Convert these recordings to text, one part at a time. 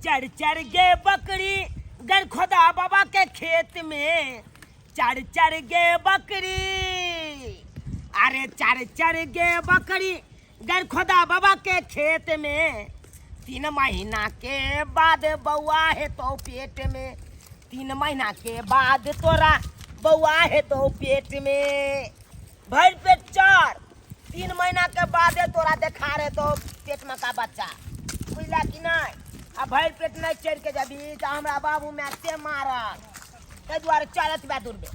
चढ़ चढ़ गे बकरी गर खोदा बाबा के खेत में, चढ़ चढ़ गे बकरी, अरे चढ़ चढ़ गे बकरी गर खोदा बाबा के खेत में, 3 महीना के बाद बउआ है तो पेट में, 3 महीना के बाद तोरा बउआ है तो पेट में। भर पेट चर, 3 महीना के बाद तोरा देखा रहे तो पेट में का बच्चा, बुझला कि नहीं? आ भर पेट नहीं चढ़ के जबी तो हमरा बाबू में से मारत, ताहि दुआरे चलत बा दूर में।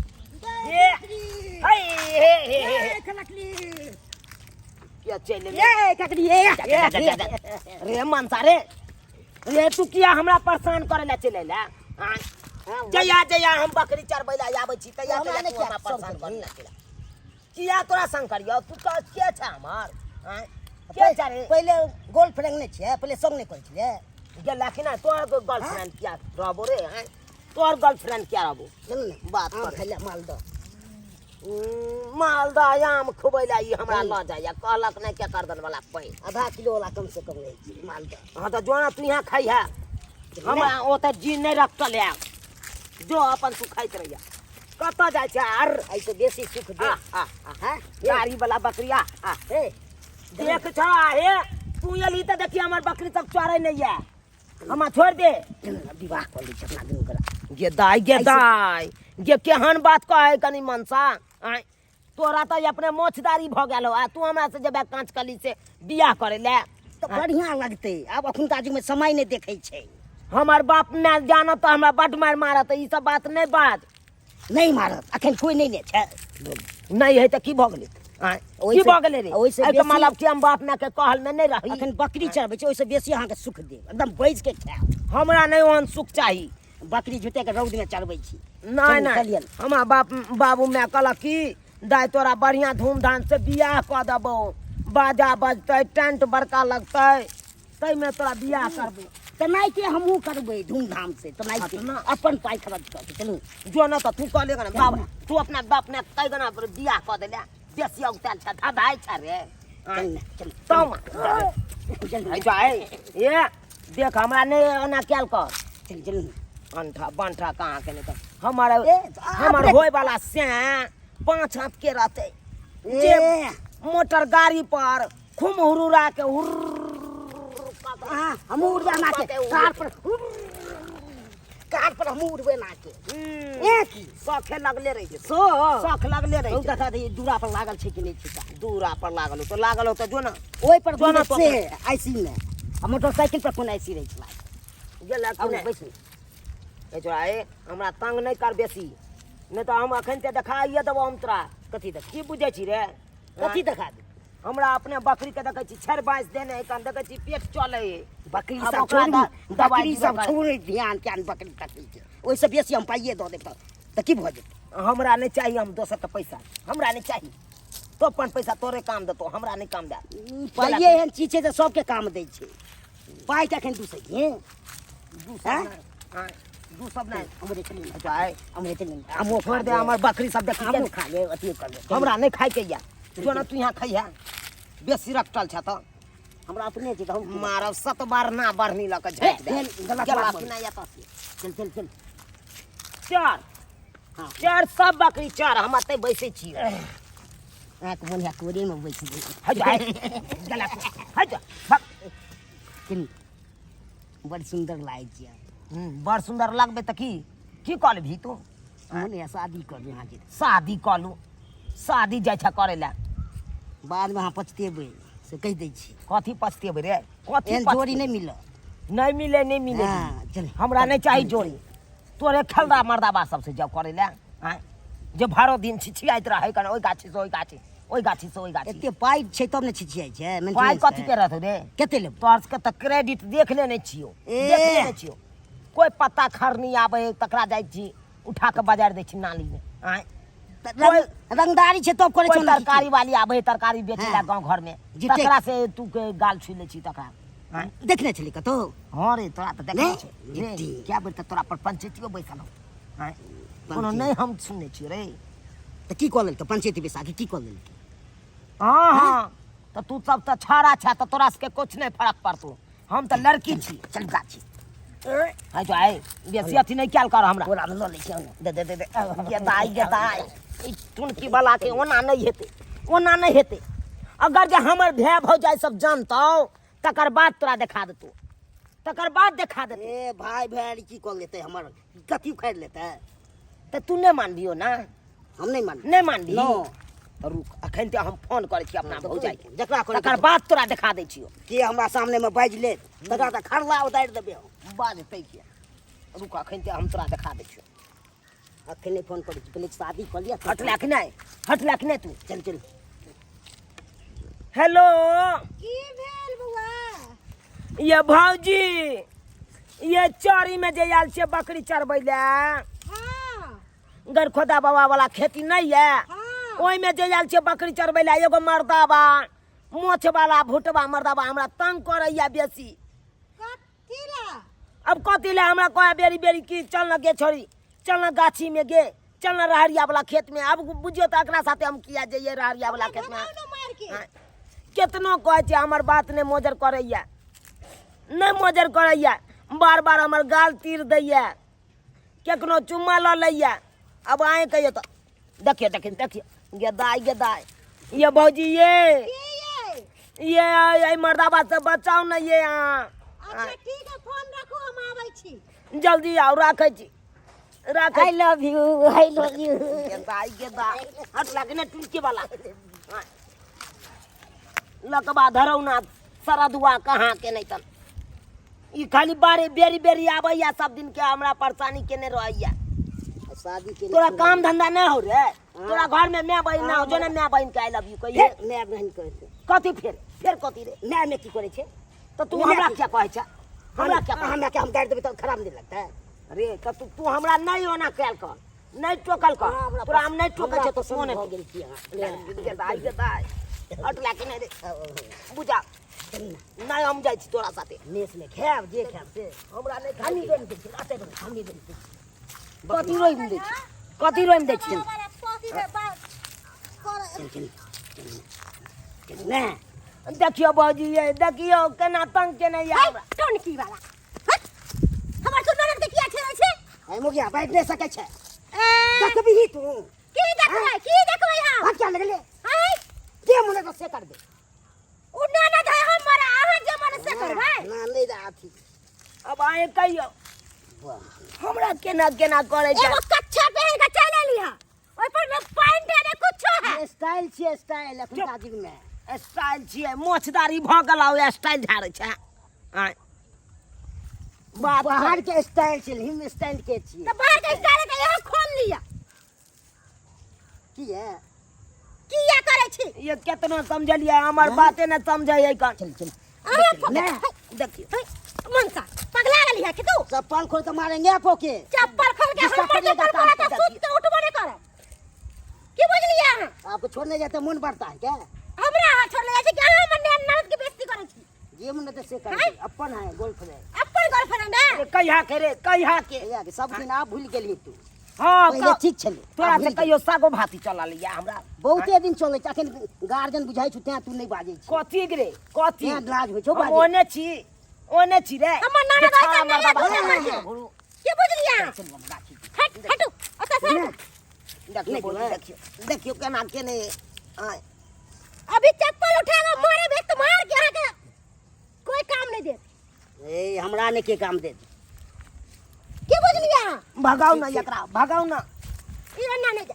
हे, हे, हे, हे, हे। किया चलि एलै? ए, ककड़ी, ए, जा, जा, जा, जा, जा। रे मनसा रे, रे तू किया हमरा परेशान करे ला चलि एला? आँय? जहिया जहिया हम बकरी चरबै ला आबै छी तहिया हमरा तहिया नहि तू किया हमरा परेशान संग करे ला चलि एला। किया तोरा संग करियौ? तू कह के छै हमर? आँय? के छै रे? पहिले गर्लफ्रेंड नहि छियै, पहिले संग नहि करै छलियै। गेला कि नहि? तोहर गर्लफ्रेंड किया रहबो रे? आँय? तोहर गर्लफ्रेंड किया रहबो? चलू ने बात आम कर। खाइ लए मालदह। मालदह आम खुबै ला ई हमरा लऽ जाइया, कहलक नहि के करदन वाला पानि। आधा किलो वाला कम से कम रहै छै मालदह। हाँ तऽ जो ना तू यहाँ खाइहा, हमरा ओतऽ जी नहि रखल है, जो अपन तू खाइत रहिया। कतऽ जाइ छै? आर एहिसँ बेसी सुख दे। आ, आ, आ। हाँ? गाड़ी वाला बकरिया, आ। हे, देख छौड़ा हे, तू एलही तऽ देखी हमर बकरी सब चरै नहि यऽ, हमरा छोड़ि दे। चलू ने, विवाह कऽ लै छी अपना दुनू गोरा। गे दाइ, गे दाइ, गे केहन बात कहै कनी मनसा। आँय, तोरा तऽ अपने मोछदारी भऽ गेल हो, आ तू हमरा से जेबे काँच कली से बियाह करै लए? तऽ बढ़िआँ लगतै। आब एखुनका युगमे समय नहि देखै छै। हमर बाप माय जानत तऽ हमरा बड्ड मारि मारत, ई सब बात नहि बाज। नहि मारत, अखन कोइ नहि ने छै। नहि है तऽ की भऽ गेलै? आँय, की भऽ गेलै रे? ओहिसँ एहिके बेसी- मतलब कि हम बाप मायके कहल मे नहि रही? अखन बकरी चरबै छै, ओहिसँ बेसी अहाँके सुख देब, एकदम बैस के खायब। हमरा नहि ओहन सुख चाही। बकरी झूठे के रौद में चरबै छी। नहि चलू, नहि चलियन। हमरा बाप बाबू माय कहलक कि दाइ तोरा बढ़िआँ धूमधाम से बियाह कऽ देबौ, बाजा बजतै, टेंट बड़का लगतै, ताहिमे तोरा बियाह करबौ। तेनाहिते हमहूँ करबै धूमधाम से, तेनाहिते हँ तऽ ना। अपन पाइ खर्च कऽ के। चलू। जो ने तऽ तू कहले ने बाप, तू अपना बाप माय कै गना बियाह कऽ देले, बेसी औगतायल छ, धधाइ छ रे। चल ने, चल। तम चल है जा, ए देख हमरा नहि ओना कयल कर। चल चल। अंठा बंठा कहाँ के नहि तऽ हमर ए, हमर अपने- होय वाला से 5 हाथ के रहते, जे ए। मोटर गाड़ी पर खूब हुरुरा के हुर। हाँ, हमहूँ उड़बै ना के कार पर, कार पर हमहूँ उड़बै ना के। ए की शौखे लगले रहे छै, सो शौख लगले रहे हौ छै। देखा दे, दूरा पर लागल छै कि नहि छै कार? दूरा पर लागल हो तो, लागल हो तो जो ना ओहि पर जो ना घुमै से आईसी में, आ मोटरसाइकिल पर कोन आईसी रहै छै? गेला कि आउ नहि? बैसू। ए छोरा ए, हमरा तंग नहि कर बेसी, नहि तऽ हम अखन ते देखाइए देबो हम तोरा। कथी देखा? की बुझै छी रे? कथी देखा दे? हमरा अपने बकरी के देखै छी छड़ बाँस देने है, कन देखै छी पेट चलै है। बकरी आब सब ओकरा छोड़ू, दवाइ बकरी दिअ सब कर। छोड़ू, ध्यान क्या बकरी तकरी के, ओहिसँ बेसी हम पाइए दऽ देब तऽ की भऽ जेतै? हमरा नहि चाही हम दोसर के पैसा, हमरा नहि चाही। तो अपन पैसा तोरे काम देतो, हमरा नहि काम दे। ई पाइए एहन चीज छै जे सबके काम दै छै। पाइ तऽ एखन दूसै छी। दू सब हैं? नहि, हाँ, दू सब नहि। हमरे चलू ने, अच्छा, ए, हमरे चलू ने, आमो छोड़ खा दे ले। हमर बकरी सब देखी आमो खा ले, अथियो कर ले। हमरा नहि खाइके यऽ, जो ना तू यहाँ खइहे, बेसी रखटल छ तऽ। हमरा अपने छै तऽ हम की मारब 7 बार ना बढ़नी लऽ कऽ झाँकि हे, दे। गलत गेला बात कि बोल। नहि एतऽ से? चल चल चल। चर। हाँ। चर सब बकरी चर, हम एतै बैसै छी। अहाँके मोन है कोरेमे बैस गेल। हट जा, गेला कि? हट जा, भग। चलू, बड़ सुन्दर लागै छियै। बड़ सुन्दर लगबै तऽ की की कऽ लेबही तू? मोन है शादी कऽ लू अहाँके। शादी कऽ लू? शादी जाइ छ करै लए? बादमे अहाँ पछतेबै से कहि दै छी। कथी पछतेबै रे? कथी एहन पछतेबै? जोड़ी नहि मिलत। नहि मिले, नहि मिले। हाँ, चल। हमरा नहि चाही जोड़ी। तोरे खेलदा मर्दाबा सबसे जाउ करै लए। आँय, जे भरो दिन छिछियाइत रहै कन ओहि गाछी से ओहि गाछी, ओहि गाछी से ओहि गाछी। एते पाइ छै तब ने छिछियाइ छै। पाइ मेंटेनेंस कथी के। के रहतौ रे? कते लेबै? तोहर सबके तऽ क्रेडिट देख लेने छियौ, ए। देख लेने छियौ। कोइ पत्ता खरनी आबै है तकरा जाइ छी उठा के बजार दै छी नाली मे। आँय, तऽ रंगदारी छै तब करै कोइ छै ओना तरकारी वाली आबै है तरकारी बेचै लए हाँ। गाँव घर मे, जिते- तकरा से तू के गाल छू लै छी तकरा। आँय? देखने छली कतौ? हाँ रे, तोरा तऽ देखने नहि? छै रे। जिते। कए बेर तऽ तोरा पर पंचायतियो बैसल हौ। आँय, कोनो पंचायत। नहि हम सुनने छियै रे। तऽ की कऽ लेलकै पंचायती बैसा के, की कऽ लेलकै? हाँ हाँ, तऽ तू सब तऽ छाड़ा छा, तऽ तोरा सबके कुछ नहि फरक पड़तौ, हम तऽ लड़की छी। चल गाछी। हाय तो आए बेसी अथी नहीं कैल कर हमरा कोरा में लऽ लै छियौ ने दे दे दे दे गे दाइ गे दाइ ई टुनकी वाला के ओना नहीं हेतै ओना नहीं हेतै अगर जे हमर भाय भौजाइ सब जानतौ तकर बाद तोरा देखा देतौ तकर बाद देखा देतौ ए भाई भैयारी की कऽ लेतै हमर कथी उखाड़ि लेतै तऽ तू नहि मानबियो ना हम नहि मानब नहि मानबी नो। तऽ रुक अखन तऽ हम फोन करै छी अपना भौजाइ के जकरा करै तकर बाद तोरा देखा दै छियो के हमरा सामने में बाजि लेत तकरा तऽ खरला उतारि देबै हम बाजतै किया रुक अखन तऽ हम तोरा देखा दै छियो अखन नहि फोन करै छी पहिले शादी कऽ लिअ हटला कि नहि हटला कि नहि तू चल चल हेलो की भेल बौआ ये भौजी ये चरी में जे आयल छियै बकरी चरबै लए हाँ गरखोदा बाबा वाला खेती नहीं है हाँ ओहिमे जे आयल छियै बकरी चरबै लए एगो मर्दाबा मोछ वाला भुटबा मर्दाबा हमरा तंग करैया बेसी कथी ला अब कथी लए हमरा कहे बेरी बेरी की चल न गे छोरी चल न गाछी में गे चल न रहरिया वाला खेत में अब बुझियो तऽ एकरा साथे हम किया जइयै रहरिया वाला खेत में भगाउ ने मार के हाँ। केतनो कहै छै हमर बात नहि मोजर करैया नहि मोजर करैया बार बार हमर गाल तीर दैया केकनो चुम्मा लऽ लैया अब आए कहियो तऽ देखियो देखियो देखियो गे दाइ गे दाइ ये भौजी ये की ये ये एहि मर्दाबा से बचाउ ने ये अहाँ अच्छा ठीक है फोन रखू हम आबै छी जल्दी आउ राखै छी राखै I love you I love you गे दाइ गे दाइ हट लागे ने टुनके वाला लकबा धरौ ना सरदुआ कहाँ के नहीं तन ई खाली बारे बेरी बेरी आबैया सब दिन के हमरा परेशानी केने रहैया शादी के तोरा काम धंधा नहीं हो रे तोरा घर में माय बहिन ना हो जो ना माय बहिन के I love you कहिए फेर माय बहिन कहै छै कथी फेर फेर कथी रे माय में की करै छै तो तू हमरा क्या कहै छ हमरा क्या कहै हमरा के हम गाड़ि देबै तऽ खराब नहि लगतै रे तऽ तू तू हमरा नहीं ओना कैल कर नहीं टोकल कर हाँ, हमरा तोरा हम नहीं टोकै हमरा छै तो पसन्द सोने भऽ गेल की अहाँ गे दाइ गे दाइ हट लाके नहीं रे बुझा नहीं हम जाइ छी तोरा साथे मेस में खायब जे खायब से हमरा नहीं हमही खाइ रोइम दै छी अते रोइम हमही रोइम दै छी कथी रोइम दै छी कथी रोइम दै छी हमारा पति के बात कर चल चल चल ने देखियो भौजी ये देखियो केना तंग केने ये है हमरा टोनकी वाला हट हमर तो ननद के किया छेड़ै छै ए मुखिया बैठ नहि सकै छै ए देखबही तू की देखबै की देखबै हम भाग क्या लगले आय के मन से कर दे उ ननद है हमर अहाँ जे मन से करबै ना नहीं रहा थी अब आए कहियो वाह हमरा केना केना करै छै एगो कच्छा पहन के चल एली हा ओइ पर ने पैंट है ने कुछो है स्टाइल छियै स्टाइल एखुनका युग में स्टाइल छियै मोछदारी भऽ गेल ओ स्टाइल झाड़ै छै आँय बात बाहर के स्टाइल छै हम स्टाइल के छियै तो बाहर के स्टाइल के यहाँ खोल लिया की है किया करै छी ये केतना समझलियै हमर बाते ने समझै है कन चल चल अहाँ ले देखियो हे, मनसा पगला गेली है कि तू चप्पल खोल के मारेंगे आपको के चप्पल खोल के जिसका हमर करिएगा चप्पल काम खोला पे तो सुत के उठबो नहीं करब की बुझलियै अहाँ आपको छोड़ने जाते मन बढ़ता है क्या हमरा अहाँ छोड़ले जाइ छी कि अहाँ हमर ननद के बेइज्जती करै छी जे मन से कर हैं? अपन है गर्लफ्रेंड अपन गर्लफ्रेंड है अरे कहिया के रे कहिया के भैया के सब दिन आप भूल गेली तू हाँ पहिले ठीक छलै तोरा आब से भूलि कहियो सागो भाती चलल या हमरा गेली। बहुते दिन चलै छै अखन गार्जियन बुझाइ छौ तें तू नहि बाजै छी कथी रे कथी तें लाज होइ छौ हम बाजै ओने छी ओने छी रे हमर ननद जे ऐसा छौड़ा नहीं है मर्दाबा दूसरा छै, मर्द के। घुरू। की बुझलियै अहाँ चल हम गाछी हट हटू ओतऽ से हटू देखियो नहि बोली, जेबै। देखियो देखियो केना केने आय अभी चप्पल उठा के मारे भेज तो मार के अहाँ के कोई काम नहीं देत ए हमरा ने के काम देत की बुझलियै अहाँ भगाउ ना एकरा भगाउ ना ई ना नहीं जा